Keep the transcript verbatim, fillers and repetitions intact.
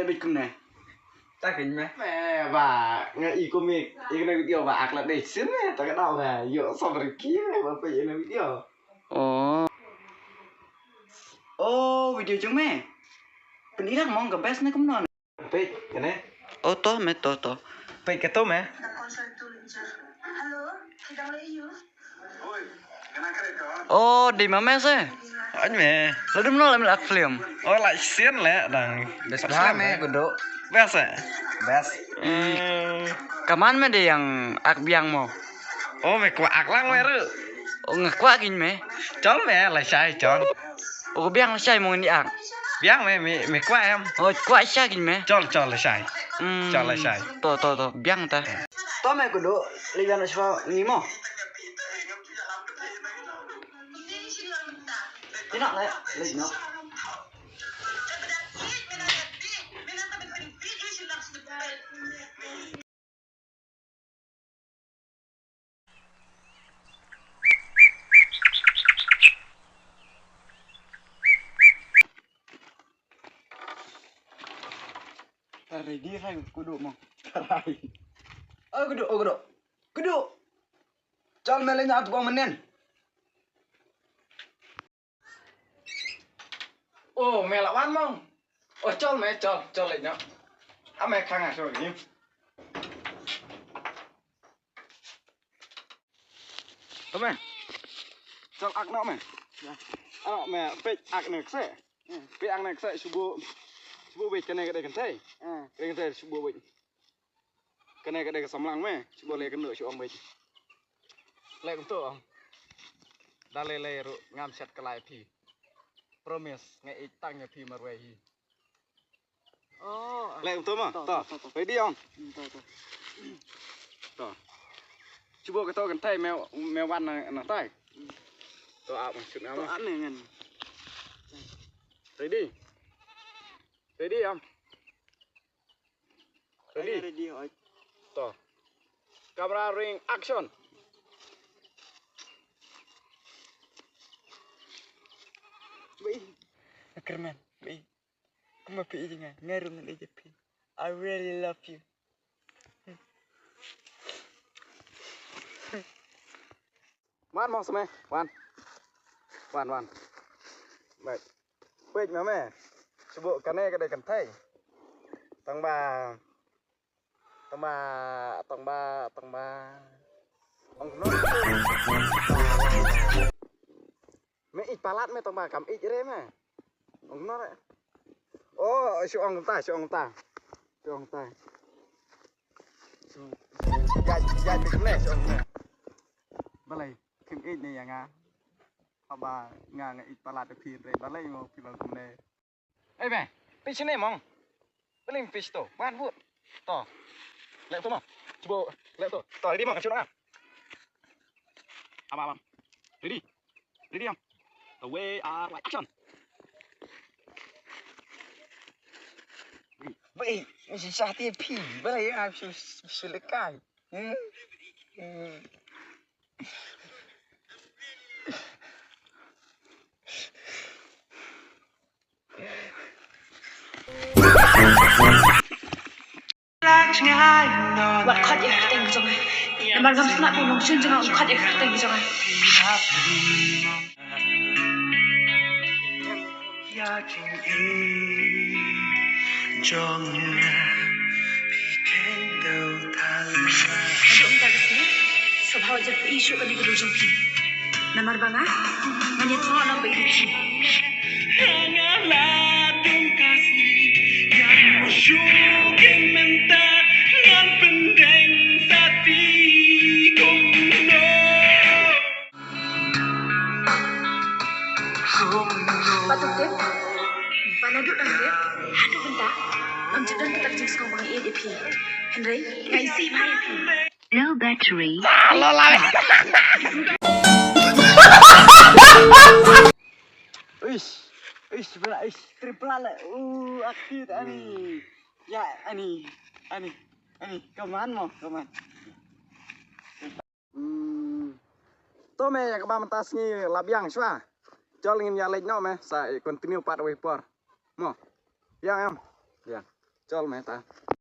Bĭch kư̆m nè. Ta kơnh meh. Meh, wă, ngă i kơ mih, i kơ nơ̆r video wă ak lăp đei sĭn meh, ta kơ đao meh, yua sŏ rơki meh, wă pơih i nơ̆r video. Ơ. Ơ, video jơ̆ng meh. Pơ̆n i lăng mong kơ best nè kư̆m non. Pơih, kơ nè. Ơ, to meh, to, to. Pơih kơ to meh. Ơ, đĭ mă meh sĕ. Ơ, meh. Lơ đŭm noh lăm lăp film. Ơ, lăp sĭn lĕ, dang. Best lah meh, kơdŏ. Best sĕ. Best. Ơ, kơman meh đei yang ak biang mơ̆n. Ơ, meh kuă ak lăng meh rơ̆. Ơ, ngă kuă kơnh meh. Chol meh, lăi sai, chol. Ơ, kơ biang lăi sai mơ̆ng ni ak. Biang meh, meh, meh kuă em. Ơ, kuă sai kơnh meh. Chol, chol lăi sai. Chol lăi sai. To, to, to, biang ta. To meh kơdŏ, lei biang lăi sai ni mơ̆n. Ih năk lĕ, lĕ năk. Tơrai di rai kơdŏ mơ̆n. Tơrai. Ơ kơdŏ, ơ kơdŏ. Kơdŏ. Chol meh lĕ nhat tơ'bôh mơnen. Ô, meh lăp ăn mơ̆n. Ô, chol meh, chol, chol lĕ nhŏ. A meh khăng a sô kơnh. Ô meh. Chol ak nŏ meh. Ơ nŏ meh, pĕch ak nĕ kơsĕ. Pĕch ak nĕ kơsĕ, sư 'bôh, sư 'bôh bĕch kơnê̆ kơ đei kơnthei. Kơnê̆ kơnthei sư 'bôh bĕch. Kơnê̆ kơ đei kơ sơmlang meh, sư 'bôh lei kơ nơ̆ sư ŏng bĕch. Lei kơnh tơ ŏng. Dah lei lei rŭ ngam sĕt kơlai phi. Promise, ngei ih tơ̆ng nhŏ phi mă ruai hi. Lei kơnh tơ mă, to. Ready ŏng? To, to. To. Sư 'bôh kơ to kơnthei meh, meh wăn nă, nă tai. To ăp mă sŭt ngam. To ăp nĕ ngăn. Ready. Ready ŏng. Ready? Ready hoi. To. Camera ring action. Bĕ. Kơmen, bĕ. Kơmă phi ih jing ngai, ngai rŭng ngai jep phi. I really love you. Wan mong sơmeh, wan. Wan, wan. Bĕch. Bĕch mă meh. Sư 'bôh kơnê̆ kơ đei kơnthei. Tơ̆ng ba. Tơ̆ng ba, tơ̆ng ba, tơ̆ng ba. Ŏng kơnơ̆r. Meh ih palat meh tơ̆ng ba kăm ih re meh. Ŏng kơnơ̆r. Ô, sư ŏng ta, sư ŏng ta. Sư ŏng ta. Sư ŏng. Ya, ya, bĕch meh, sư ŏng meh. Bơlei. Khĭm ih nĕ ya nga. Hơba nga ngă ih palat đe phi re bơlei mă phi lăng kư̆m nĕ. Ê meh, pich sơnê mong. Bơlei pich to, ban vut. To. Lei to mă. Chibô, lei to. To, ready mong, chibô mong. Abang, abang. Ready. Ready, Yang. The way are like action. Bơlei, mă sah ti phi, bơlei, a, shu, shu lĕ kai. Hmm. Hmm. Wă khot yơ kơtĕng jơ̆ng. Nơmar gơ̆m sơnăk pơm mơ̆ng sĭn jơ̆ng, wă khot yơ kơtĕng jơ̆ng. Jong nga phi khen tơ̆ tha la. Jong ta kơ phi, sơ̆ bơih jơ̆ phi shu kơ đĭ kơ đô jong phi. Nơmar bang ah, ngan yơ thŏ nơ̆ bơih kơ phi. Nga la dum kasi, yang mo shu ken menta, ngan pơdreng sat phi kŭm no. Bă tŭk tep, bă na dŭk dang tep, hơdŭk bơ̆n ta, ăm chơ̆ dơ̆ng kơ tăk jing sơngon bơ̆n ih ih phi. Hơnrei, nga isi bhai ih phi. Low battery. Uish, uish, bơ̆n uish, triple lĕ, u, akhi tơ ani. Ya, ani, ani, ani, come on mo, come on. Hmm. Tơm meh yang kơ bơ̆n mă tơ̆ sơngi lăp yang sua. Chol ngin ya lĕch noh meh, sa continue part wei por. Mo. Yang em. Yang. Chal mă ta.